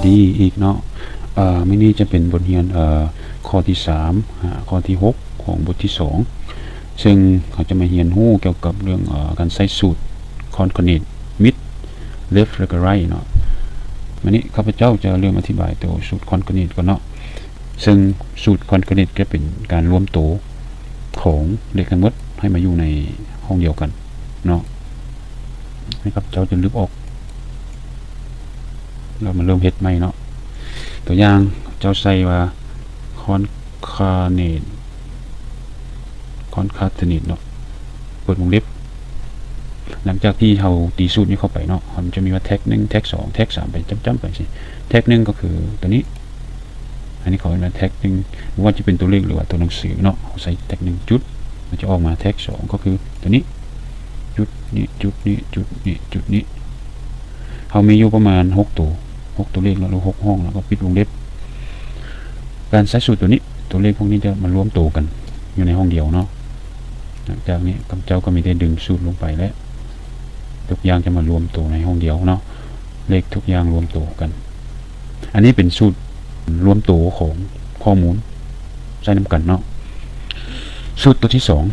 ດີອີກເນາະ. ເອີ ມື້ນີ້ຈະເປັນບົດຮຽນ ເອີ ຂໍ້ທີສາມຫາຂໍ້ທີຫົກຂອງບົດທີສອງ ເຊິ່ງເຮົາຈະມາຮຽນຮູ້ກ່ຽວກັບເລື່ອງ ເອີ ການໃຊ້ສູດຄອນຄາເນດ ມິດ ເລຟ ແລະກະໄຣເນາະ. ມື້ນີ້ຂ້າພະເຈົ້າຈະເລີ່ມອະທິບາຍໂຕສູດຄອນຄາເນດກ່ອນເນາະ. ເຊິ່ງສູດຄອນຄາເນດຈະເປັນການລວມໂຕຂອງເລກທັງໝົດໃຫ້ມາຢູ່ໃນຫ້ອງດຽວກັນເນາະ. ນີ້ຂ້າພະເຈົ້າຈະລຶບອອກ ແລ້ວມາເລີ່ມເຮັດໃໝ່ເນາະ. ຕົວຢ່າງເຈົ້າໃສ່ວ່າ ຄອນຄາເນດ ຄອນຄາເທເນດເນາະ ເປີດວົງເລັບ. ຫຼັງຈາກທີ່ເຮົາຕີສູດນີ້ເຂົ້າໄປເນາະ ມັນຈະມີວ່າແທັກໜຶ່ງ ແທັກສອງ ແທັກສາມ ໄປຈ້ຳໆໄປຊີ້. ແທັກໜຶ່ງກໍຄືຕົວນີ້ ອັນນີ້ເຂົາເອີ້ນວ່າແທັກໜຶ່ງ ບໍ່ວ່າຈະເປັນຕົວເລກ ຫຼືວ່າຕົວໜັງສືເນາະ. ເຮົາໃສ່ແທັກໜຶ່ງຈຸດ ມັນຈະອອກມາແທັກສອງ ກໍຄືຕົວນີ້ ຈຸດນີ້ ຈຸດນີ້ ຈຸດນີ້ ຈຸດນີ້. ເຮົາມີຢູ່ປະມານຫົກໂຕ ຫົກຕົວເລກເນາະ ຫຼືຫົກຫ້ອງ ແລ້ວກໍປິດວົງເລັບ. ການໃຊ້ສູດຕົວນີ້ ຕົວເລກພວກນີ້ຈະມາລວມໂຕກັນຢູ່ໃນຫ້ອງດຽວເນາະ. ຫຼັງຈາກນີ້ຂ້າພະເຈົ້າກໍມີແຕ່ດຶງສູດລົງໄປ ແລະ ທຸກຢ່າງຈະມາລວມໂຕໃນຫ້ອງດຽວເນາະ ເລກທຸກຢ່າງລວມໂຕກັນ. ອັນນີ້ເປັນສູດລວມໂຕຂອງຂໍ້ມູນໃຊ້ນຳກັນເນາະ. ສູດຕົວທີສອງ